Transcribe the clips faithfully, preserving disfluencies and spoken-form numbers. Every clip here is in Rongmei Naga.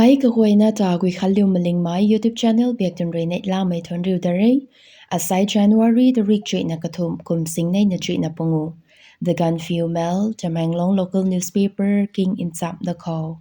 Ai kaguayna ta Guikhanliu Malingmei YouTube channel biak tun rui neihlamei thuanc riu da re. Asai January tarik chuihna kathumh kum singneina chuihna pungu. The Gaanphiu Mail, Tamenglong local newspaper king ncham da khou.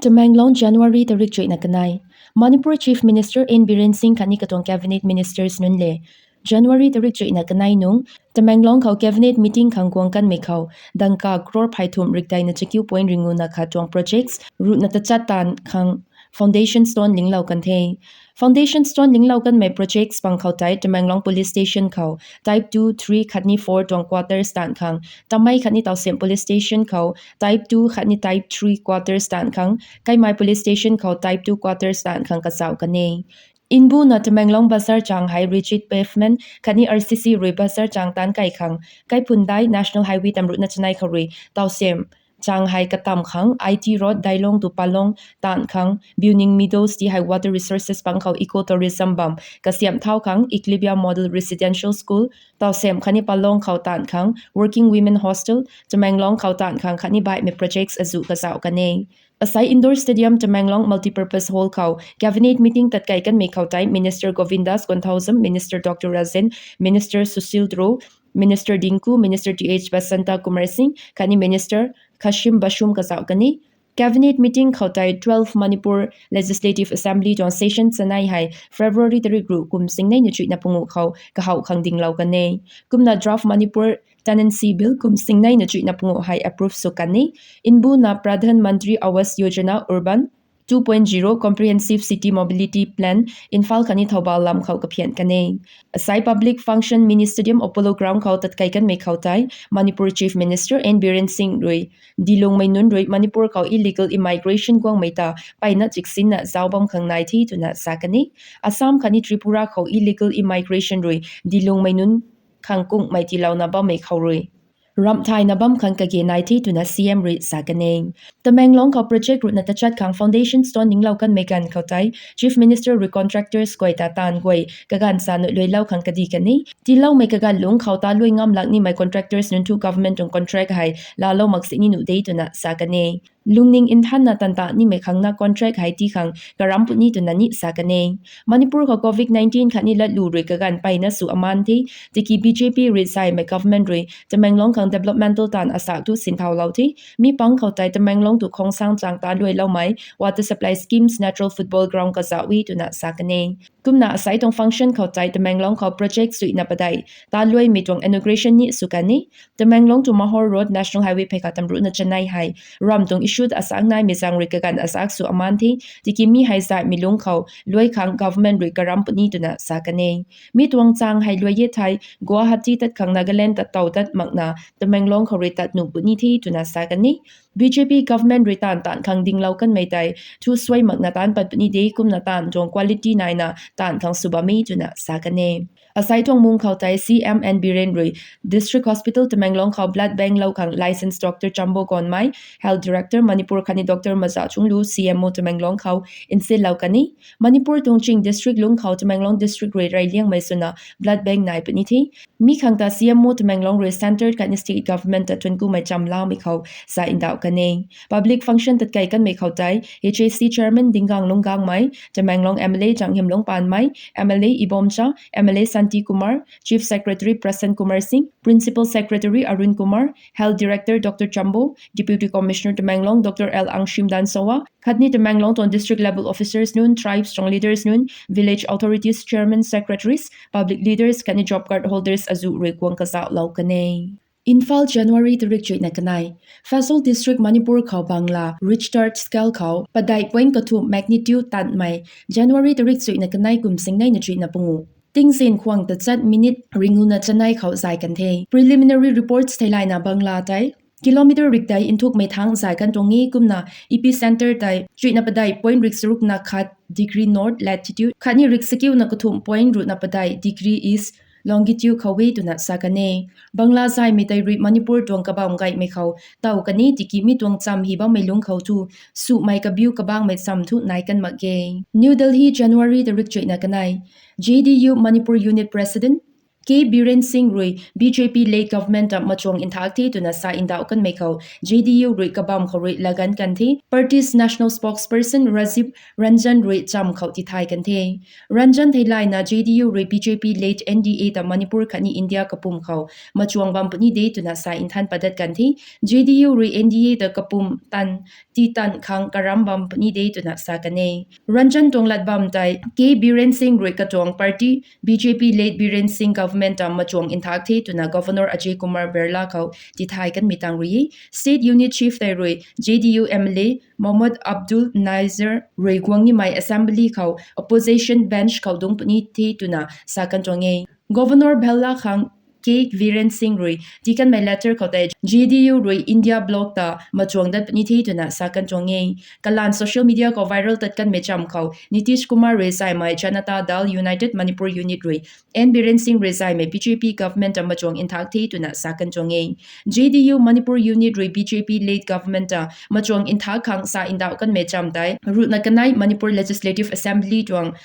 Tamenglong, January tarik chuihna kanei. Manipur Chief Minister N Biren Singh khatni katuang cabinet ministers nunc le January tarik chuihna kanei nung Tamenglong khou cabinet meeting khang guang kanmei khou dangka crore phey thumh rikdeina chakiu point ringuna khat tuang projects ruhna tachat taanv khang foundation stone linglou kan the. Foundation stone linglou kanmei projects pang khou tei Tamenglong Police Station khou Type two, three khatni four tuang quarters taanv khang, Tamei khatni Tawsem Police Station khou Type two khatni Type three quarters taanv khang, Kaimai Police Station khou Type two quarters taanv khang kazauh kan e. Nbuna Tamenglong Bazar chang hei rigid pavement khatni R C C rui bazar chang taanc kai khang, Kaiphundai National Highway tamruhna chanei khou rui Tawsem chang hei katam khang, I T Road, Dailong to Palong taanv khang, Buning Meadows ti hei water resources pang khou eco tourism bam kasiamh thau khang, Eclibia Model Residential School, Tawsem khatni Palong khou taanv khang, Working Women Hostel, Tamenglong khou taanv khang khatni baihmei projects azuh kazauh kan e. Asai Indoor Stadium, Tamenglong Multipurpose Hall khou cabinet meeting tatkai kanmei khou tei Minister Govindas Konthoujam, Minister Doctor Rajen, Minister Sushil Dhruv, Minister Dingku, Minister Th Basanta Kumar Singh khatni Minister Khashim Bashum kazauh kan e. Cabinet meeting khou tei twelve Manipur Legislative Assembly tuang session chanei hei February tarik ruh kum singneina chuihna pungu khou kahouh khang dinglou kan e. Kumna draft Manipur Tenancy Bill kum singneina chuihna pungu hei approve sw kan e. Nbuna Pradhan Mantri Awas Yojana Urban two point zero Comprehensive City Mobility Plan Imphal khatni Thoubal lam khou kaphian kan e. Asai public function Mini Stadium, Apollo Ground khou tatkai kanmei khou tei Manipur Chief Minister N Biren Singh rui dilungmei nunc rui Manipur khou illegal immigration guangmei ta mpeyna chiksinna zauc bam khang nai the twna sa kan e. Assam khatni Tripura khou illegal immigration rui dilungmei nunc khang kunghmei tiilouna bammei khou rui ramh thayna bam khang kage nai the twna C M rui sa kan e. Tamenglong khou project ruhna tachat khang foundation stone ninglou kanmei ganv khou tei Chief Minister rui contractors guay ta taanv guay kaganv sa nuh luailou khang kadi kan e. Tiiloumei kaganv lungc khou ta luai ngam lak nimei contractors nunc thu government tuang contract hei laalou mak sini nuh de twna sa kan e. Lungning nthanna tanta nimei khangna contract hei tii khang karam puni twna ni sa kan e. Manipur khou covid nineteen khatni latlu rui kaganv mpeyna sw aman the, tiki B J P rui zaymei government rui Tamenglong khang developmental taanv asak thu sinthaulou the. Mi pang khou tei Tamenglong tu Khongsang chang ta luailoumei water supply schemes, natural football ground kazauh e twna sa kan e. Kumna asai tuang function khou tei Tamenglong khou project chuihna padeih ta luaimei tuang inauguration ni sw kan e. Tamenglong to Mahor Road National Highway phey khat tamruhna chanei hei ram tuang issue ta asak naimei zaeng rui kaganv asak sw aman the, tiki mi hei zaymei lungc khou luai khang government rui karam puni twna sa kan e. Mi tuang chang hei luai e thei Guwahati tat khang Nagaland ta tow tat makna Tamenglong khou rui tat nuh puni the twna sa kan e. B J P government rui taanv taanv khang dinglou kanmei tei thu suai makna taanc pat puni de, kumna taanv tuang quality naina taanv khang sw bam e twna sa kan e. Asai tuang mung khou tei C M N Biren rui District Hospital Tamenglong khou blood bank lou khang licensed Doctor Chambo Gonmei, Health Director Manipur khatni Doctor Maza Chunglu, C M O Tamenglong khou nsinlou kan e. Manipur tuang ching district lungc khou Tamenglong district rui reyliangmei swna blood bank nai puni the. Mi khang ta C M O Tamenglong rui centre khatni state government ta thuanckumei chamlamei khou sa ndauh kan e. Public function tatkai kanmei khou tei H A C chairman Dingang Lunggangmei, Tamenglong M L A Janghim Lungpanmei, M L A Ibomcha, M L A Santi Kumar, Chief Secretary Prasanth Kumar Singh, Principal Secretary Arun Kumar, Health Director Doctor Chambo, Deputy Commissioner Tamenglong Doctor L Angshim Dansowa, khatni Tamenglong tuang district level officers nunc, tribes tuang leaders nunc, village authorities, chairman, secretaries, public leaders khatni job card holders azuh rui guang kazauhlou kan e. Imphal, January tarik chuihna kanei. Faisal District, Manipur khou Bangla Richter scale khou padeih point kathumh magnitude tanmei January tarik chuihna kanei kum singneina chuihna pungu tingzin khwang tachat minute ringuna chanei khou zay kan the. Preliminary reports theilayna Bangla tei kilometer rikdeih nthukmei thangc zay kan tuang e, kumna epicentre tei chuihna padeih point rik charukna khat degree north latitude khatni rik sakiuna kathumh point ruhna padeih degree east longitude khou e twna sa kan e. Bangla zaymei tei rui Manipur tuang kabam gaymei khou tow kan e, tiki mi tuang cham hi bammei lungc khou thu sumei kabiu kabangmei cham thu nai kan mak ge. New Delhi, January tarik chuihna kanei. J D U Manipur Unit President K Biren Singh rui B J P led government ta machuang nthak the twna sa ndauh kanmei khou J D U rui kabam khou rui laganv kan the. Party's national spokesperson Rajiv Ranjan rui cham khou tithay kan the. Ranjan theilayna J D U rui B J P led N D A ta Manipur khatni India kapwm khou machuang bam puni de twna sa nthan padat kan the. J D U rui N D A ta kapwm tan ti tan khang karam bam puni de twna sa kan e. Ranjan tuang lat bam tei K Biren Singh rui katuang party B J P led Biren Singh government ta machuang nthak the twna Governor Ajay Kumar Bhalla khou tithay kanmei tang rui e. State unit chief tei rui J D U M L A Mohammad Abdul Nazir rui guang nimei assembly khou opposition bench khou dungc puni the twna sa kan tuang e. Governor Bhalla khang K Biren Singh rui tii kanmei letter khou tei J D U rui India bloc ta machuang dat puni the twna sa kan tuang e. Kalan social media khou viral tat kanmei cham khou Nitish Kumar rui zaymei Janata Dal United Manipur unit rui N Biren Singh rui zaymei B J P government ta machuang nthak the twna sa kan tuang e. J D U Manipur unit rui B J P led government ta machuang nthak khang sa ndauh kanmei cham tei ruhna kanei Manipur Legislative Assembly tuang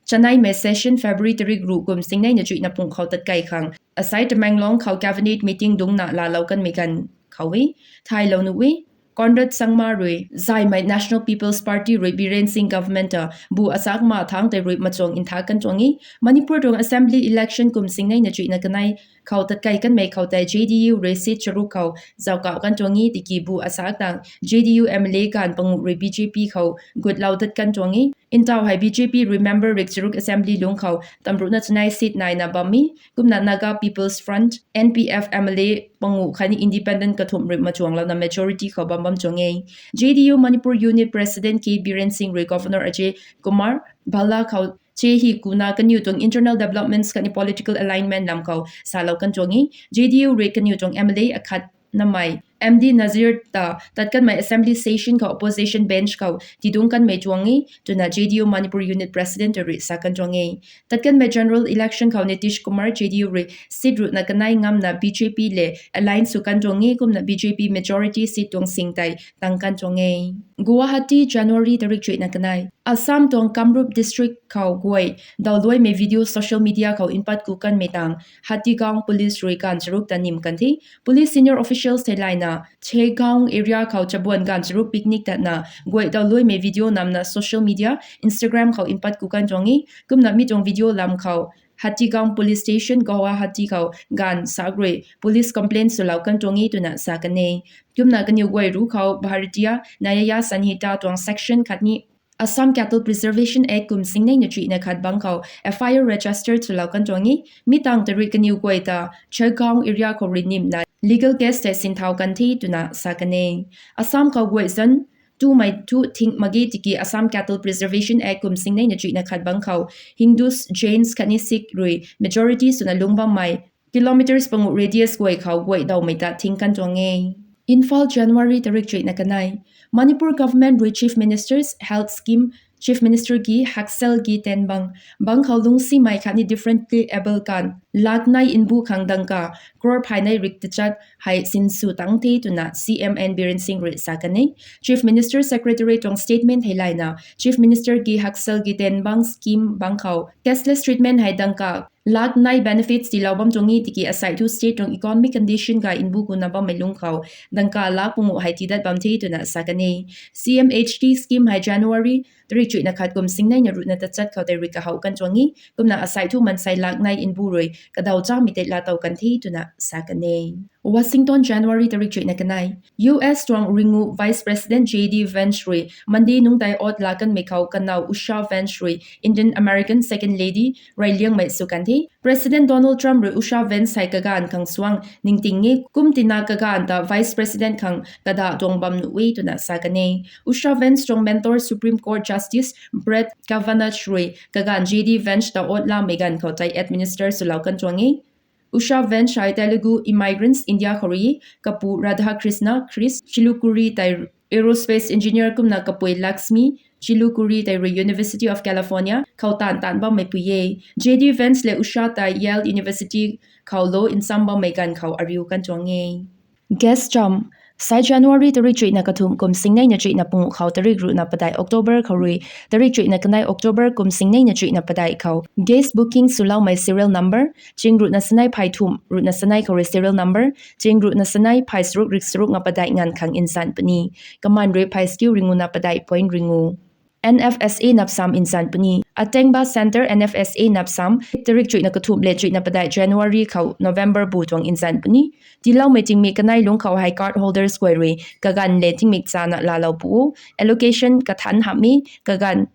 chaneimei session February tarik ruh kum singneina chuihna pung khou tatkai khang asai Tamenglong khou cabinet meeting dungcna laalou kanmei ganv khou e. Thaylou nuh e. Conrad Sangma rui zaymei National People's Party rui Biren Singh government ta bu asak ma thangc tei rui machuang nthak kan tuang e. Manipur tuang assembly election kum singneina chuihna kanei khou tatkai kanmei khou tei J D U rui seat charuk khou zauckauh kan tuang e tiki bu asak tang J D U M L A ganv panguh rui B J P khou gutlou dat kan tuang e. Ntaw hei B J P rui member rik charuk assembly lungc khou tamruhna chanei seat naina bam e. Kumna Naga People's Front, N P F M L A panguh khatni independent kathumh rui machuanglouna majority khou bam bam tuang e. J D U Manipur unit president K Biren Singh rui Governor Ajay Kumar Bhalla khou che hi kuna kaniw tuang internal developments khatni political alignment lam khou salou kan tuang e. J D U rui kaniw tuang M L A akhat namei M D Nazir ta tat kanmei assembly session khou opposition bench khou tidungc kanmei tuang e twna J D U Manipur unit president rui sa kan tuang e. Tat kanmei general election khou Nitish Kumar J D U rui seat ruhna kanei ngamna B J P le alliance sw kan tuang e kumna B J P majority seat tuang sing tei tang kan tuang e. Guwahati, January tarik chuihna kanei. Assam tuang Kamrup district khou guay dawluaimei video social media khou mpat ku kanmei tang Hatigaon police rui ganv charuk ta nim kan the. Police senior officials theilayna Chegaon area khou chabuan ganv charuk picnic tatna guay dawluaimei video namna social media Instagram khou mpat ku kan tuang e. Kumna mi tuang video lam khou Hatigaon police station Guwahati khou ganv sak rui police complaint swlou kan tuang e twna sa kan e. Kumna kaniw guay ruc khou Bharatiya Nyaya Sanhita tuang section khatni Assam Cattle Preservation Act kum singneina chuihna khat bang khou F I R register swlou kan tuang e. Mi tang tei rui kaniw guay ta Chegaon area khou rui nimna legal case tei sinthau kan the twna sa kan e. Assam khou guay zan tumei thu thing mak ge tiki Assam Cattle Preservation Act kum singneina chuihna khat bang khou Hindus, Jains khatni Sikh rui majority swna lungc bammei kilometres panguh radius guay khou guay dawmei ta thing kan tuang e. Imphal, January tarik chuihna kanei. Manipur government rui Chief Minister's Health Scheme, Chief Minister ki Hauksel ki Tenbang bang khou lungcsimei khatni differently able ganv lak nei mbu khang dangka crore phay nei rik tachat hei sinsw tang the twna C M N Biren Singh rui sa kan e. Chief Minister Secretary tuang statement theilayna Chief Minister ki Hauksel ki Tenbang scheme bang khou cashless treatment hei dangka lak nei benefits tiilou bam tuang e tiki asei thu state tuang economic condition gay mbu kuna bammei lungc khou dangka lak panguh hei tiidat bam the twna sa kan e. C M H T scheme hei January tarik chuihna khat kum singneina ruhna tachat khou tei rui kahow kan tuang e. Kumna asei thu mansei lak nei mbu rui kadaw chamei tei laatow kan the twna sa kan e. Washington, January tarik chuihna kanei. U S tuang ringu Vice President J D Vance rui Monday nungc tei oath laa kanmei khou kanow Usha Vance rui Indian American Second Lady reyliangmei sw kan the. President Donald Trump rui Usha Vance hei kaganv khang suang ningting e, kum tina kaganv ta Vice President khang kadah tuang bam nuh e twna sa kan e. Usha Vance tuang mentor Supreme Court Justice Brett Kavanaugh rui kaganv J D Vance ta oath laamei ganv khou tei administer swlou kan tuang e. Usha Vance hei Telugu immigrants India khou rui e, kapu Radhakrishna Chilukuri tei aerospace engineer kumna kapui Lakshmi Chilukuri tei rui University of California khou taanv taanv bammei pui e. J D Vance le Usha tei Yale University khou law nsam bammei ganv khou ariu kan tuang e. Guest cham. Sai January tarik chuihna kathumh kum singneina chuihna pungu khou tarik ruhna padeih October khou rui tarik chuihna kanei October kum singneina chuihna padeih khou gas booking swloumei serial number ching ruhna sanei phay thumh ruhna sanei khou rui serial number ching ruhna sanei phay saruk rik saruk nga padeih nganv khang nzan puni. Kaman rui phay skiu ringu na padeih point ringu. N F S A napsam nzan puni. Atengba Centre N F S A napsam tarik chuihna kathumh le chuihna padeih January khou November bu tuang nzan puni. Tiiloumei tingmik kanei lungc khou hei card holders guay rui kaganv le tingmik chana laalou pu. Allocation kathanc hamhmei kaganv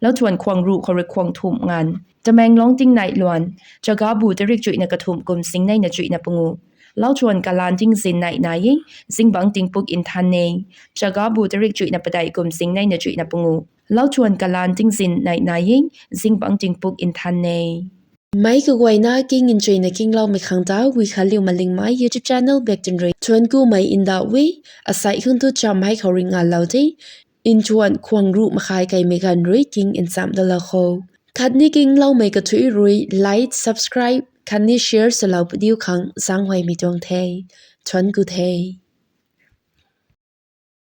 lauchuan khwang ruh khou rui khwang thumh nganv. Tamenglong tingnai luan. Chaga bu tarik chuihna kathumh kum singneina chuihna pungu. Lauchuan kalan tingzin nai nai e, zingbangc tingpuk nthan e. Chaga bu tarik chuihna padeih kum singneina chuihna pungu. Lauchuan kalan tingzin nai nai e, zingbangc tingpuk nthan e. Meic kaguayna king nchuina kingloumei khang ta Guikhanliu Malingmei YouTube channel bak tun rui thuanckumei ndauh e. Asei khang tu cham hei khou rui ngalou the. Nthuan khwang ruh makhai kaimei ganv rui king ncham dalou kho. Khatni kingloumei kathuic rui like, subscribe khatni share swlou pudiu khang zaenghuaymei tuang the. Thuancku the.